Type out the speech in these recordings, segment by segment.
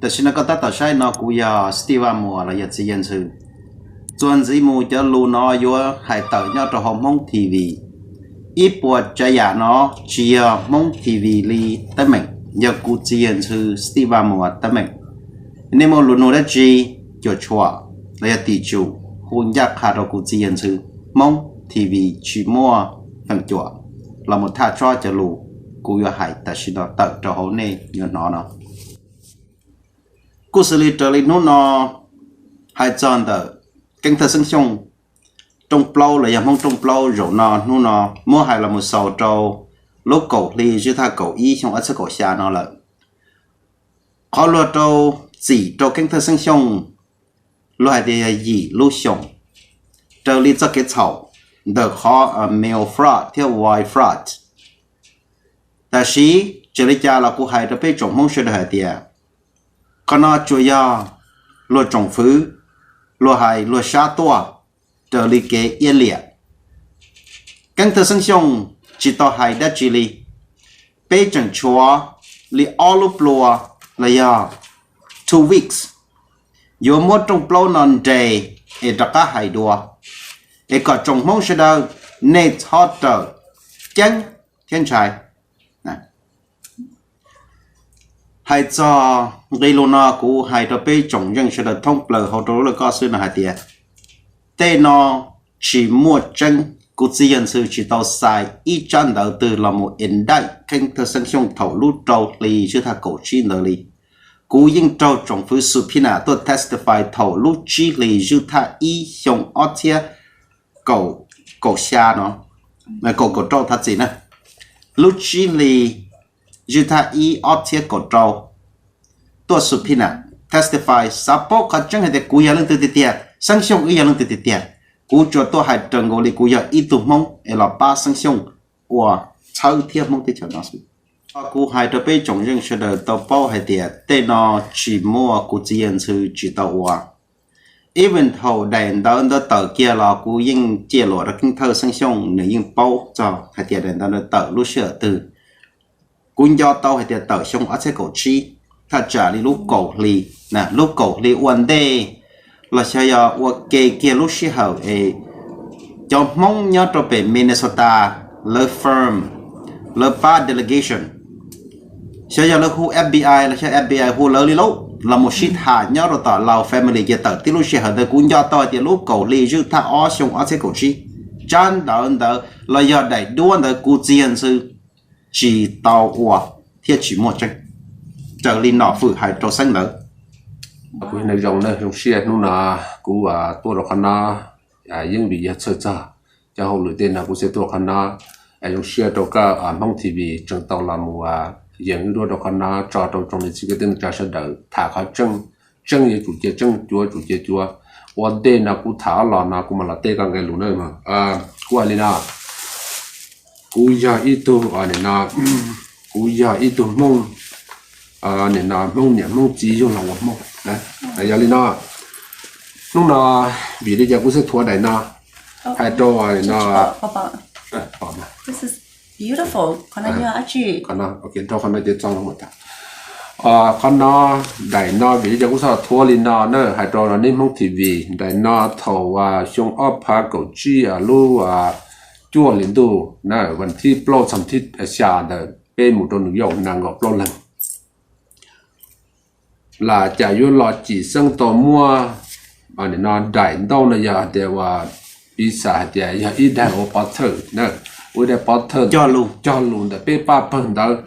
Tam sim no koj tab tom saib no kuv yog Steve Muas los yog Txiv Yawg Ntxhw. Txuas ntxiv mus cov lus no yuav hais tawm nyob rau hauv Hmoob T V. Ib puas tsav yam no tsis yog Hmoob T V li teeb meem, yog kuv Txiv Yawg Ntxhw Steve Muas teeb meem. Nej muaj lus nug dab tsi, cuam tshuam los yog tim tsum hu ncaj qha rau kuv Txiv Yawg Ntxhw. Hmoob T V tsis muaj feem cuam los mus thaj tsob cov lus kuv yuav hais tam sim no tawm rau hauv nej yuav hnov no. Kuj xws li raws li hnub no hais txog ntawm Keeb Thawj Xeeb Xyooj rooj plaub los yog Hmoob rooj plaub zaum no hnub no muab hais los mus xaus rau lub kaum hli zwj thaj kaum ib xyoo ob txhiab kaum xya no lawm. Qhov luag rau txim rau Keeb Thawj Xeeb Xyooj luag hais tias yog yim lub xyoos, raws li txoj kev txhaum ntawm qhov mail fraud thiab wire fraud. Tab sis txawm li cas los kuv hais rau peb tsoom Hmoob sawv daws hais tias qhov no tsuas yog luag tsoom fwv luag hais luag sab tuaj raws li kev iab liam. Keeb Thawj Xeeb Xyooj tsis tau hais dab tsi li. Peb tseem tshuav li ob lub plua los yog two weeks yuav muab rooj plaub no nres es rov qab hais dua, es kom tsoom Hmoob sawv daws nej txhob rawm ceeb thiab ntshai. Hais txog nqe lus no kuv hais rau peb tsoom ntseeg sawv daws thoob plaws hauv rau lub laj koj xwb no hais tias tej no tsis muaj tseeb. Kuv Txiv Yawg Ntxhw tsis tau xais ib tsab ntawv twg los mus indict Keeb Thawj Xeeb Xyooj thaum lub rau hli zwj thaj kaum tsib ntawd li. Kuv yeej raug tsoom fwv subpoena tuaj testify thaum lub tsib hli zwj thaj ib xyoo ob txhiab kaum xya no, kaum kaum rau thov txim na, lub tsib hli zwj thaj ib ob txhiab kaum rau tuaj subpoena, testify xav paub qhov tseeb hais tias kuv yog leej twg tiag tiag, Xeeb Xyooj wb yog leej twg tiag tiag. Kuv tsuas tuaj hais raws nkaus li kuv yog ib tug Hmoob es los pab Xeeb Xyooj ua txhawb thiab Hmoob teb chaws no xwb. Kuv hais rau peb tsoom ntseeg sawv daws tau paub hais tias tej no tsis muaj, kuv Txiv Yawg Ntxhw tsis tau ua. Even thaum daim ntawv ntawd tawm kiag los kuv yeej ciaj luam rau Keeb Thawj Xeeb Xyooj, nws yeej paub txog hais tias daim ntawv ntawd tawm lub sij hawm twg. Kuv nco tau hais tias tawm xyoo ob txhiab kaum tsib, thaj tsam li lub kaum hli, lub kaum hli ua ntej los xyov yog ua ke kiag lub sij hawm es cov Hmoob nyob rau pem Minnesota lawv firm, lawv pab delegation, xyov yog lawv hu FBI los xyov FBI hu lawv li lauj, los mus sib tham nyob rau tom Lao family ces tawm tib lub sij hawm ntawd. Kuv nco tau hais tias lub kaum hli zwj thaj ob xyoo ob txhiab kaum tsib, tsab ntawv ntawd los yog daim duab ntawd kuv Txiv Yawg Ntxhw tsis tau ua thiab tsis muaj tseeb, raws li Nom Fwm hais rau xeeb ntawd. Kuv zoo zoo siab hnub no kuv tuaj rau qhov no, yeej vim yog txhawj txog cov hauj lwm tej no kuv thiaj tuaj qhov no. Zoo siab rau koj Hmoob T V tseem tau los mus yees wb duab rau qhov no tso rau tsoom niam txiv kwv tij neej tsa sawv daws tham qhov tseeb. Tseeb yuav tsum cia tseeb, cuav tsum cia cuav. Ua ntej no kuv tham ob los no kuv mam los teb koj nqe lus na. Kuv hais li no, kuv yog ib tug, kuv yog ib tug Hmoob, nim no Hmoob niam Hmoob txiv yug los ua Hmoob. Yog li no, hnub no vim li cas kuv thiaj thuav daim no hais rau no, qhov no, daim no vim li cas kuv thiaj thuav li no na, hais rau nej Hmoob T V, daim no thaum xyoo ob phav kaum tsib lub cuaj hli ntuj na, vas thib plaub txog thib xya ntawd peb mus rau New York nees nkaum plaub leeg. Lam cas yuav los cim xeeb tau muab, nim no daim ntaub no yog hais tias uas piv xam hais tias yog ib daim ua pov thawj, ua ib daim pov thawj cog lus ntawm peb pab pawg ntawd.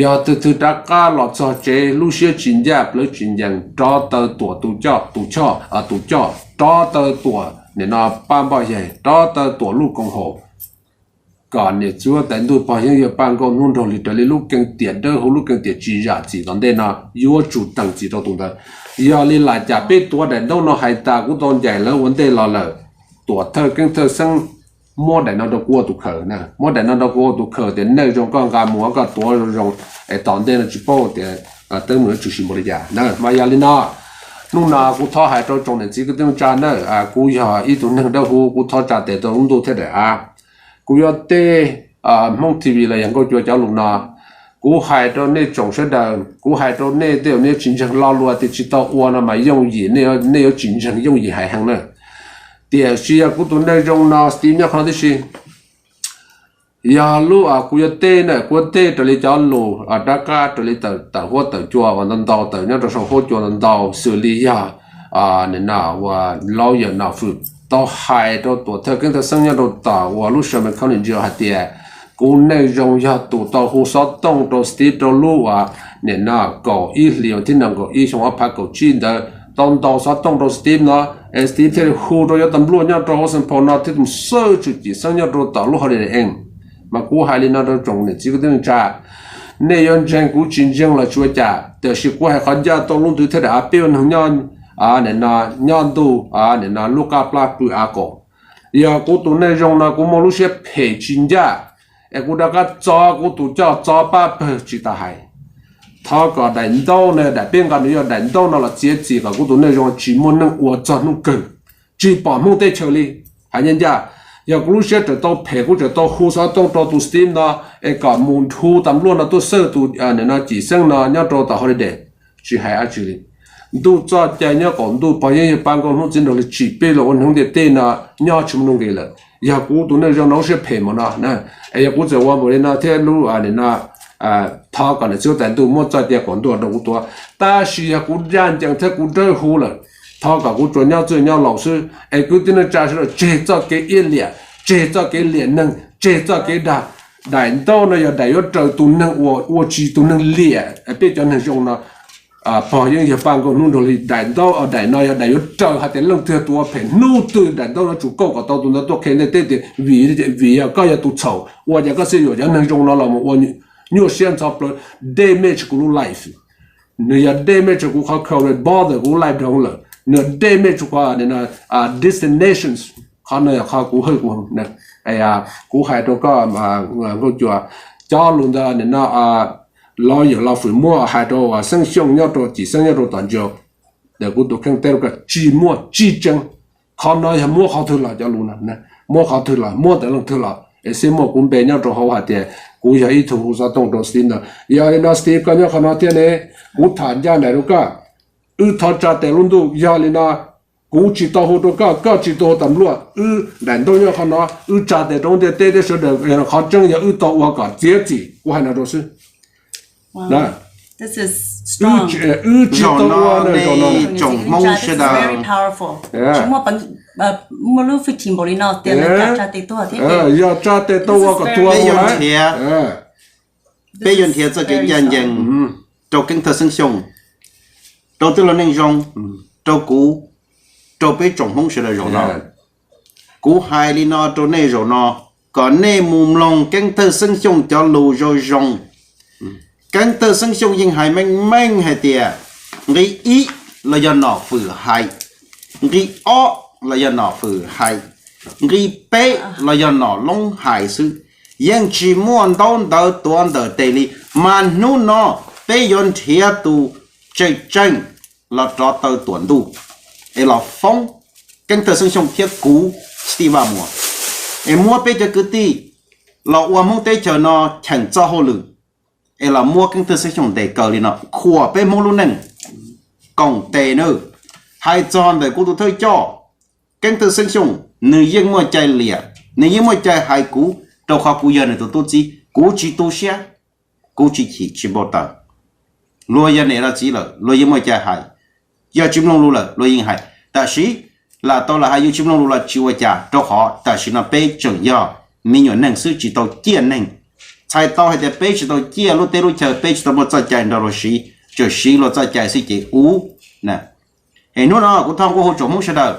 Yog tus twg rov qab los txog tsev lub siab tsis ncaj plawv tsis ncees, rov taw tuam tus coj, tus coj, tus coj rov taw tuam nim no pab npoj yag, rov taw tuam lub koom haum, kom niam txiv huab tais ntuj pog yeeb yawg paj nkauj hnub nraug li raws li lub keeb tiam dawb huv, lub keeb tiam tsis zam txim tom ntej no yuav tsum teem txim rau tus ntawd. Yog li lam cas peb tuav daim ntaub no hais tas kuv tau ncaim lawv ua ntej los lawm, tuam thawj keeb thawj xeeb muab daim no rau kuv ua tus khaws, muab daim no rau kuv ua tus khaws tias nej zoo koj nqa mus koj tuav zoo zoo, es tom ntej no tsis paub tias teeb meem tshwm sim npaum li cas na. Mas yog li no, hnub no kuv thov hais rau tsoom niam txiv kwv tij neej tsa na, kuv yog ib tug neeg dawb huv, kuv thov tsa tes rau lub ntuj thiab daim av. Kuv yuav teb Hmoob T V los yog Nkauj Cua cov lus no, Kuv hais rau nej tsoom sawv daws, kuv hais rau nej tej uas nej tsis ntseeg lo lus tias tsis tau ua no mas yooj yim, nej yuav tsis ntseeg, yooj yim hais heev na. Tiam sis yog kuv tus neeg zoo no Steve nyob qhov no tib si. Yog lub kuv yuav teb na, kuv yuav teb raws li cov lus rov qab raws li tawm huab tawm cua uas ntau ntau, tawm nyob rau saum huab cua ntau ntau, xws li yog nim no uas lawyer Nom Fwm tau hais rau tuam thawj Keeb Thawj Xeeb nyob rau tom uas lub Sherman County Jail hais tias kuv neej zoo yog tus tau hu xov tooj rau Steve rau lub uas nim no kaum ib hlis uas thib nees nkaum ib xyoo ob phav kaum tsib ntawd, tau ntaus xov tooj rau Steve no, es Steve thiaj li hu rau cov tas npluaj nyob rau Saint Paul no thiab tus xwb tswm Cim Xeeb nyob rau tom lub Holiday Inn. Mas kuv hais li no rau tsoom niam txiv kwv tij neej tsa, nej yuav ntseeg kuv tsis ntseeg los tsis ua cas, tiam sis kuv hais qhov ncaj tau lub ntuv thiab daim av peb ua neeg nyob, nim no nyob ntuj, nim no lub qab plab pw av qaum. Yog kuv tus neej zoo no kuv muaj lub siab phem tsis ncaj, es kuv rov qab txo kuv tus coj txo pab pawg tsis tas hais. Thov kom daim ntaub no, daim peb nqa nws yog daim ntaub no los txiav txim kom kuv tus neej zoo tsis muaj neej ua txog hnub kawg, tsis pom Hmoob teb chaws li. Hais ncaj ncaj, yog kuv lub siab tseem tau phem kuv tseem tau hu xov tooj rau tus Steve no es kom mus hu tas npluaj no tuaj xwb tus nim no Cim Xeeb no nyob rau tom Holiday, tsis hais dab tsi li. Ntuj txoj cai nyob qaum ntuj, pog yeej yog pab nkauj hnub txiv nraug li tsim peb los ua neeg ntiaj teb no nyob tsis muaj nuj nqis lawm. Yog kuv tus neej zoo no lub siab phem mus no, es yog kuv txawm ua npaum li no thiab lub nim no thov kom niam txiv huab tais ntuj muab txoj cai qaum ntuj rau kuv tuav. Tab sis yog kuv ncaj ncees thiab kuv dawb huv lawm, thov kom kuv tsuas nyob txwj nyob laus xwb. Es kwv tij neej tsa sawv daws tseg txoj kev iab liam, tseg txoj kev liam neeg, tseg txoj kev dag. Daim ntaub no yog daim yuav raws tus neeg uas ua tsis, tus neeg liam peb cov neeg zoo no. Pog yeej yog pab nkauj hnub nraug li, daim ntaub daim no yog daim yuav raws hais tias leej twg tus ua phem hnub twg daim ntaub no tsum kauj kom tau tus ntawd tuaj qhia ntiaj teb tias vim, vim yog koj yog tus txhaum ua cas koj xij yuam cov neeg zoo no los mus ua nyuaj siab ntxhov plawv, damage kuv lub life. Nws yog damage kuv qhov career, bother kuv lub life dhau lawm, nws yog damage kuv destinations. Qhov no yog qhov kuv hwj kuv, kuv hais rau koj Nkauj Cua, cov lus ntawd nim no lawyer Nom Fwm muab hais rau Xeeb Xyooj nyob rau Cim Xeeb nyob rau tom jail, kuv tus kheej teb rau koj tsis muaj tsis tseeb. Qhov no yog muab qhov twg los cov lus no, muab qhov twg los, muab ntawm leej twg los es xij muaj kuv npe nyob rau hauv hais tias kuv yog ib tug hu xov tooj rau Steve no. Yog li no Steve koj nyob qhov no thiab ne, kuv tham ncaj nraim rau koj, wb thov tsa tes lub ntuj. Yog li no kuv tsis tau hu rau koj, koj tsis tau hu tas npluaj, wb daim ntaub nyob qhov no, wb tsa tes rau ntiaj teb thiab sawv daws, qhov tseeb yog wb tau ua kom txiav txim, kuv hais no rau xwb. Wb tsis tau ua no. Tsoom Hmoob sawv daws, yog tsa tes tau ua kom tuag, peb yuav nrhiav txoj kev ncaj ncees rau Keeb Thawj Xeeb Xyooj, rau tij laug Neej Zoo, rau kuv, rau peb tsoom Hmoob sawv daws zaum no. Kuv hais li no rau nej zaum no, kom nej mus mloog Keeb Thawj Xeeb Xyooj cov lus zoo zoo. Keeb Thawj Xeeb Xyooj yeej hais meej meej hais tias nqi ib los yog Nom Fwm hais, nqi ob los yog Nom Fwm hais, nqi peb los yog Nom Loob hais xwb. Yeej tsis muaj ntaub ntawv tuav ntawm tes li, mas hnub no peb yuav nrhiav tus tseem tseem los rov taw tuam ntuj es los foob Keeb Thawj Xeeb Xyooj thiab kuv Steve Vaj Muas, es muab peb cov kwv tij los ua Hmoob teb chaws no cheem txoj hauj lwm, es los muab Keeb Thawj Xeeb Xyooj ntes kaw li no khuam peb Hmoob lub neej. Koom tes nawb, hais txog ntawm kuv tus thawj coj Keeb Thawj Xeeb Xyooj, nws yeej muaj cai liam, nws yeej muaj cai hais kuv, rau qhov kuv yog nws tus tub txib, kuv tsis tu siab, kuv tsis chim tsis npau taws. Luag yog niam yog txiv lawm luag yeej muaj cai hais, yog tsis mloog lus lawm luag yeej hais. Tab sis lam tau lam hais yus tsis mloog lus los tsis ua cas, rau qhov tam sim no peb tseem yog me nyuam neeg xwb tsis tau ciaj neeg. Txhais tau hais tias peb tsis tau ciaj lub teb lub chaw, peb tsis tau muaj txoj cai nrog luag siv, tseem siv luag txoj cai xwb ces ub. Es hnub no kuv thov nqua hu tsoom Hmoob sawv daws,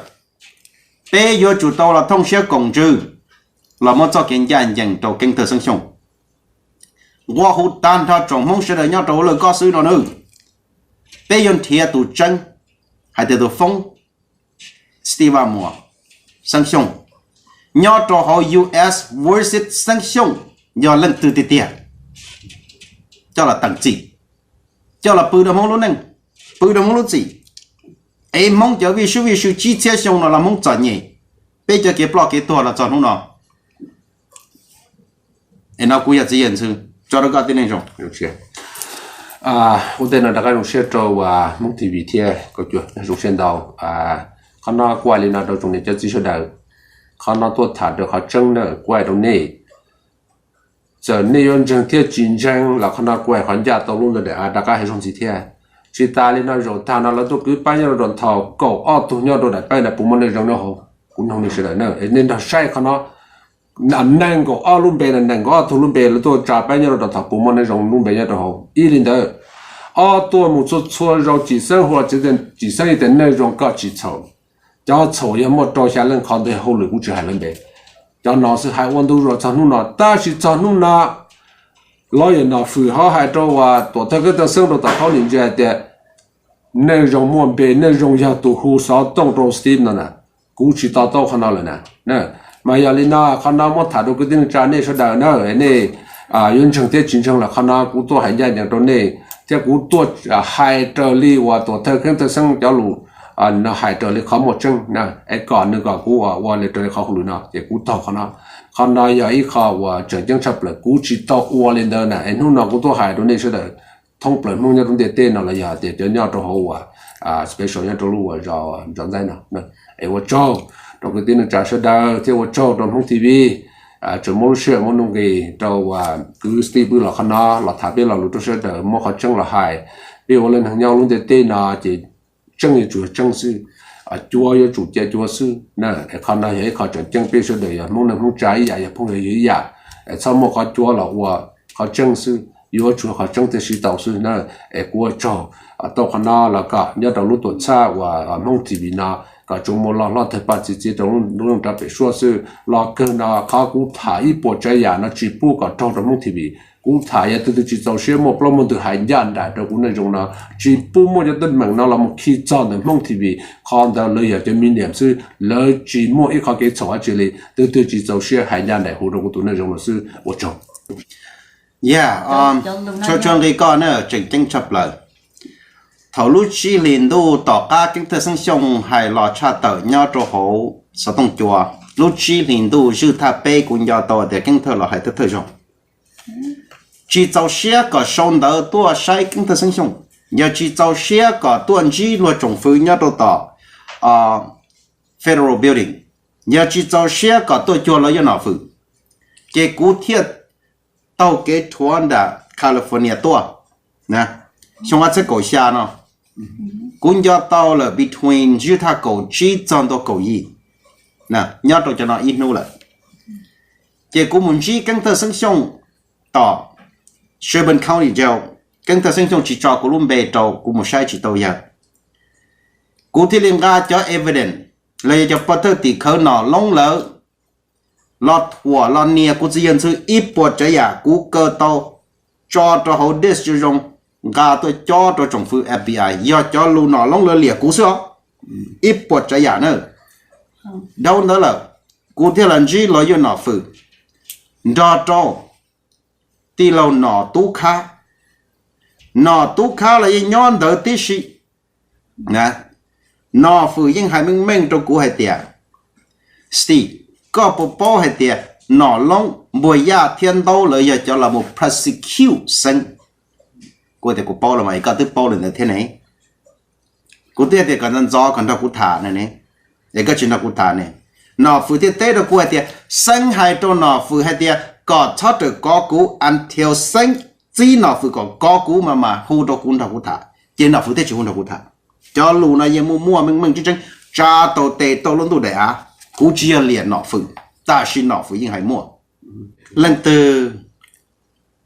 peb yuav tsum tau los thooj siab koom ntsws, los muab txoj kev ncaj ncees rau Keeb Thawj Xeeb Xyooj. Nqua hu tag nrho tsoom Hmoob sawv daws nyob rau hauv lawj kob xwb no nawb, peb yuav nrhiav tus tseeb hais tias tus foob Steve Vaj Muas, Xeeb Xyooj, nyob rau hauv U S versus Xeeb Xyooj yog leej twg tiag tiag, coj los teem txim, coj los pw rau Hmoob lub neej, pw rau Hmoob lub txim. Es Hmoob cov vij sub vij sw tsib txhiab xyoo no los Hmoob txom nyem, peb cov kev ploj kev tuag los txog hnub no. Es no kuv yog txiv yawg ntxwv, Tso rau koj tib neeg zoo. Ua ntej no rov qab zoo siab rau Hmoob T V thiab, zoo siab ntau. Qhov no kuv hais li no rau tsoom niam cov txiv sawv daws, qhov no tuaj tham rau qhov tseeb na kuv hais rau nej. Txawm nej yuav ntseeg thiab tsis ntseeg los qhov no kuv hais qhov ncaj tau lub ntawd, rov qab hais zoo ntxiv thiab. Tsis tas li no zaum tag no lawv tuaj kwv pab nyob rau Nthaus kaum ob tug nyob rau daim pab na puas muaj neeg zoo nyob hauv? Kuv noog nej sawv daws na, nej nrog saib qhov no. Nees nkaum ob lub npe, nees nkaum ob tug lub npe lawv tuaj tsa pab nyob rau Nthaus puas muaj neeg zoo lub npe nyob rau hauv? Ib li ntawd, ob tuaj mus txhua txhua zaus Cim Xeeb hu los Cim Xeeb yeej tias neeg zoo koj tsis txhaum. Cov txhaum yog muaj rau xya leej, qhov ntawd yog hauj lwm kuv tsis hais lawv npe. Cov no xwb hais ua ntu zus txog hnub no, tab sis txog hnub no lawyer Nom Fwm ho hais rau uas tuam thawj Keeb Thawj Xeeb rau tom Phaub Nim Ntsis hais tias neeg zoo muaj npe, neeg zoo yog tus hu xov tooj rau Steve no na. Kuv tsis to taub qhov no lawm na. Mas yog li no qhov no muab tham rau kwv tij neej tsa nej sawv daws na, nej yuav ntseeg thiab tsis ntseeg los qhov no kuv tuaj hais ncaj ncees rau nej thiab kuv tuaj hais raws li uas tuam thawj Keeb Thawj Xeeb cov lus no hais raws li qhov muaj tseeb na, es kom nws kom kuv ua li raws li qhov hauj lwm no ces kuv taug qhov no. Qhov no yog ib qho uas tseem ceeb tshaj plaws, kuv tsis tau ua li ntawd na, es hnub no kuv tuaj hais rau nej sawv daws thoob plaws Hmoob nyob rau ntiaj teb no los yog tias cov nyob rau hauv uas special nyob rau lub uas zos Ntxoov Ntxaib no. Es ua tsaug rau kwv tij neej tsa sawv daws thiab ua tsaug rau Hmoob T V tseem muab lub sij hawm muaj nuj nqis rau uas kwv Steve pw los qhov no los tham peb lo lus rau sawv daws muab qhov tseeb los hais. Peb ua leej neeg nyob lub ntiaj teb no ces tseeb yuav tsum yog tseeb xwb, cuav yuav tsum cia cuav xwb na. Es qhov no yog ib qho tseem ceeb, peb sawv daws yog Hmoob neej Hmoob tsa ib yam, yog phooj ywg ib yam, es txhob muaj qhov cuav los ua qhov tseeb xwb, yuav tsum yog qhov tseeb thiaj siv tau xwb na. Es kuv ua tsaug tau qhov no los kom nyob rau lub tuam txhab uas Hmoob T V no kom tsuas muaj lo hlob thawj paj txi txiv rau lub neej rov pem suab xwb. Los kawg no qhov kuv tham ib puas tsav yam no tsis pub kom raug rau Hmoob T V. Kuv tham yog tus twg tsis txaus siab muaj plaub muaj ntug hais ncaj nraim rau kuv neej zoo no, tsis pub muaj cov teeb meem no los mus khi txog ntawm Hmoob T V. Qhov ntawd lawv yog cov medium xwb, lawv tsis muaj ib qho kev txhaum dab tsi li. Tus twg tsis txaus siab hais ncaj nraim hu rau kuv tus neej zoo no xwb. Ua tsaug. Yog, tshua tshua nqi koj na, tseem ceeb tshaj plaws. Thaum lub tsib hlis ntuj tom qab Keeb Thawj Xeeb Xyooj hais los tshaj tawm nyob rau hauv xov tooj cua, lub tsib hlis ntuj zwj thaj peb kuv nco tau tias Keeb Thawj los hais thawj thawj zaug. Tsis txaus siab kom sau ntawv tuaj saib Keeb Thawj Xeeb Xyooj, yog tsis txaus siab kom tuaj ntsib luag tsoom fwv nyob rau tom Federal Building, yog tsis txaus siab kom tuaj cuag lawv yuav Nom Fwm, ces kuv thiaj taug kev rhuav nram California tuaj. Xyoo ob txhiab kaum xya no, kuv nco tau lawm between zwj thaj kaum tsib txog ntua kaum yim, nyob rau cov no ib hnub lawm. Ces kuv mus ntsib Keeb Thawj Xeeb Xyooj tom Sherburne County Jail. Keeb Thawj Xeeb Xyooj tsis tso kuv lub npe rau, kuv mus saib tsis tau yawg. Kuv thiaj li nqa cov evidence los yog cov pov thawj tim khawv Nom Loob lawv los thuam los nias kuv txiv yawg ntxhw ib puas tsav yam kuv kaw tau tso rau hauv disk zoo zoo, nqa tuaj cob rau tsoom fwv F B I, yog cov lus Nom Loob lawv liam kuv xwb os. Ib puas tsav yam na. Dhau ntawd lawm, kuv thiaj los ntsib los yuav Nom Fwm nrog rau tij laug Nom Tub Khab. Nom Tub Khab los yeej nyob ntawd tib si. Nom Fwm yeej hais meej meej rau kuv hais tias, Steve, koj puas paub hais tias Nom Loob, Npuag Yaj thiab Ntaub lawv yog cov los mus prosecute Xeeb? Kuv tias kuv paub los mas, es koj twb paub li ntawd thiab ne. Kuv twb tias kom ntxov ntxov kom nrog kuv tham ne, es koj tsis nrog kuv tham ne. Nom Fwm thiaj teb rau kuv hais tias Xeeb hais rau Nom Fwm hais tias kom txhob rawm kov kuv until Xeeb txib Nom Fwm kom kov kuv mas mas hu rau kuv nrog kuv tham, ces Nom Fwm thiaj tsis hu nrog kuv tham. Cov lus no yeej muaj muaj meej meej tseeb tseeb, tsa tau tes tau lub ntuj daim av. Kuv tsis yog liam Nom Fwm, tab sis Nom Fwm yeej hais muaj. Leej twg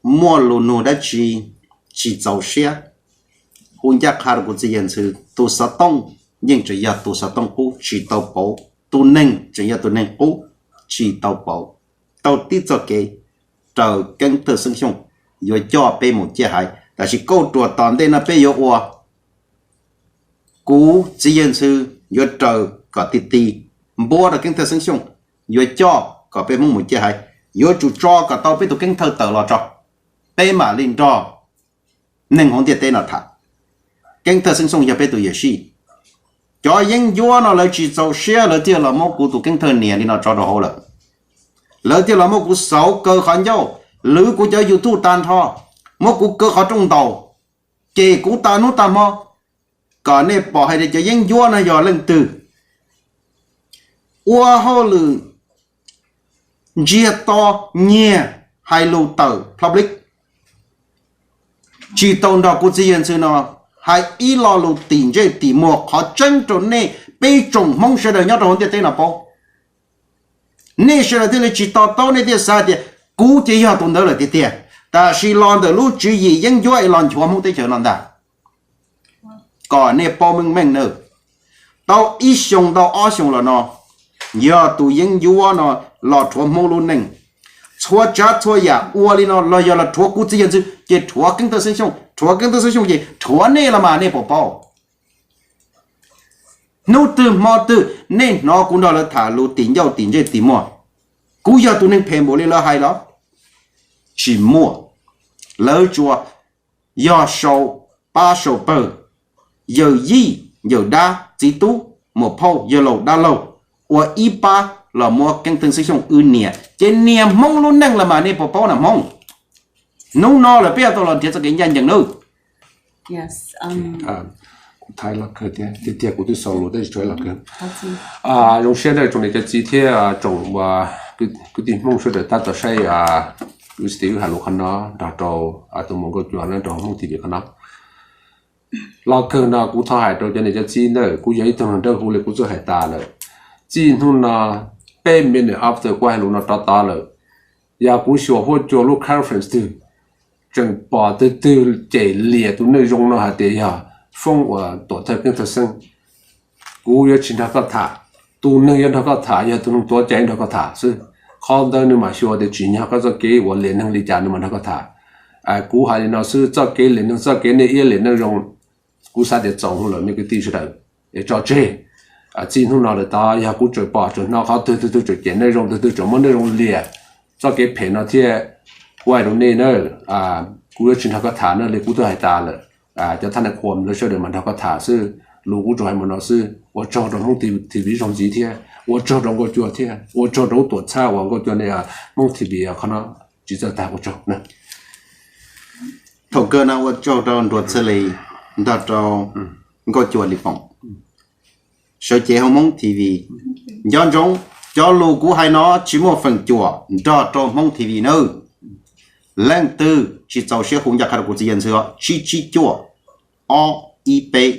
muaj lus nug dab tsi tsis txaus siab, hu ncaj qha rau kuv txiv yawg ntxhw. Tus xov tooj yeej tseem yog tus xov tooj qub tsis tau pauv, tus neeg tseem yog tus neeg qub tsis tau pauv. Tau tib txoj kev raws Keeb Thawj Xeeb Xyooj yuav coj peb mus ciaj haiv, tab sis kauj ruam tom ntej no peb yuav ua, kuv txiv yawg ntxhw yuav raws kom ti ti, npuab rau Keeb Thawj Xeeb Xyooj yuav coj kom peb Hmoob mus ciaj haiv. Yuav tsum tso kom tau peb tus Keeb Thawj tawm los tso, peb mam li nrog neeg hauv ntiaj teb no tham. Keeb Thawj Xeeb Xyooj yog peb tus yuam sij. Cov yeeb ncuab no lawv tsis txaus siab, lawv thiaj los muab kuv tus Keeb Thawj nias li no tso rau hauv lawm. Lawv thiaj los muab kuv xauv kaw qhov ncauj, lwv kuv cov YouTube tag nrho, muab kuv kaw qhov rooj ntaus, ces kuv tag hnub tag hmo, kom nej pom hais tias cov yeeb ncuab no yog leej twg ua hauj lwm ntsiag to nyiag hais lus tawm public, tsis tau nrog kuv txiv yawg ntxwv no hais ib lo lus tim ntsej tim muag qhov tseeb rau nej peb tsoom Hmoob sawv daws nyob rau hauv ntiaj teb no paub. Nej sawv daws thiaj li tsis to taub, nej thiaj xav tias kuv ces yog tus ntawd lawm tiag tiag. Tab sis los ntawm lub tswv yim yeeb ncuab es los nchuav Hmoob teb chaws no ntag. Kom nej paub meej meej nawb, tau ib xyoo ntau ob xyoo los no, yog tus yeeb ncuab no los rhuav Hmoob lub neej. Txhua tsav txhua yam ua li no los yog los rhuav kuv txiv yawg ntxwv ces rhuav Keeb Thawj Xeeb Xyooj, rhuav Keeb Thawj Xeeb Xyooj ces rhuav nej los mas nej puas paub? Hnub twg hmo twg nej hnov kuv nrog lawv tham lus tim ncauj tim ntsej tim muag, kuv yog tus neeg phem npaum li lawv hais los? Tsis muaj. Lawv tsuas yog sau pab sau pawg, yawm yij yawm dab txiv tub muam phauj yawg laus dab laug, ua ib pab los muab Keeb Thawj Xeeb Xyooj wb nias ces nias Hmoob lub neej los mas nej puas paub na Hmoob? Hnub no lawm peb yuav tau los nrhiav txoj kev ncaj ncees nawb. Kuv thaij los kawg thiab, tiag tiag kuv twb xaus lus tab sis tsuas los kawg. Zoo siab ntau tsoom niam cov txiv thiab tsoom kwv tij Hmoob sawv daws tab tom saib wb tsis tau wb hais lus qhov no nrog rau tus muam Nkauj Cua no rau Hmoob T V qhov no. Los kawg no kuv thov hais rau cov niam cov txiv ntawd, kuv yog ib tug neeg dawb huv li kuv twb hais tas lawm. Txij hnub no, peb minute after kuv hais lus no rov tod lawm, yog kuv xyuas huab cua lub conference twg tseem pom twg twg cem liam tus neeg zoo no hais tias yog foob uas tuam thawj Keeb Thawj Xeeb, kuv yuav tsis nrog koj tham. Tus neeg yuav nrog koj tham yog tus neeg tuav cai nrog koj tham xwb. Qhov ntawd nws mam xyuas tias tsim nyog koj txoj kev uas liam neeg li cas nws mam nrog koj tham. Kuv hais li no xwb, txoj kev liam neeg, txoj kev nej iab liam neeg zoo, kuv xav tias txaus lawm me kwv tij sawv daws, es tso tseg. Txij hnub no lawm tod yog kuv tseem pom tseem hnov qhov twg twg twg tseem cem neeg zoo, twg twg tseem muab neeg zoo liam txoj kev phem no thiab, kuv hais rau nej na, kuv yuav tsis nrog koj tham na li kuv twb hais tas lawm. Cov thab nais qhuas lawv sawv daws mam nrog koj tham xwb. Lus kuv tsuas hais mus no xwb. Ua tsaug rau Hmoob T V zoo ntxiv thiab ua tsaug rau Nkauj Cua thiab ua tsaug rau lub tuam txhab uas Nkauj Cua ne, Hmoob T V qhov no tsis txawj tag, ua tsaug na. Thaum kawg no ua tsaug rau Nruas Txhaj Lis nrog rau Nkauj Cua Lis Poom. Sawv cev hauv Hmoob T V, nco ntsoov, cov lus kuv hais no tsis muaj feem cuam nrog rau Hmoob T V nawb. Leej twg tsis txaus siab hu ncaj qha rau kuv txiv yawg ntxwv, tsib tsib cuaj ob ib peb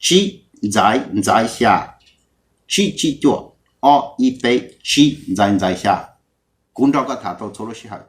tsib ntxaiv ntxaiv xya, tsib tsib cuaj ob ib peb tsib ntxaiv ntxaiv xya. Kuv nrog koj tham tau txhua lub sij hawm.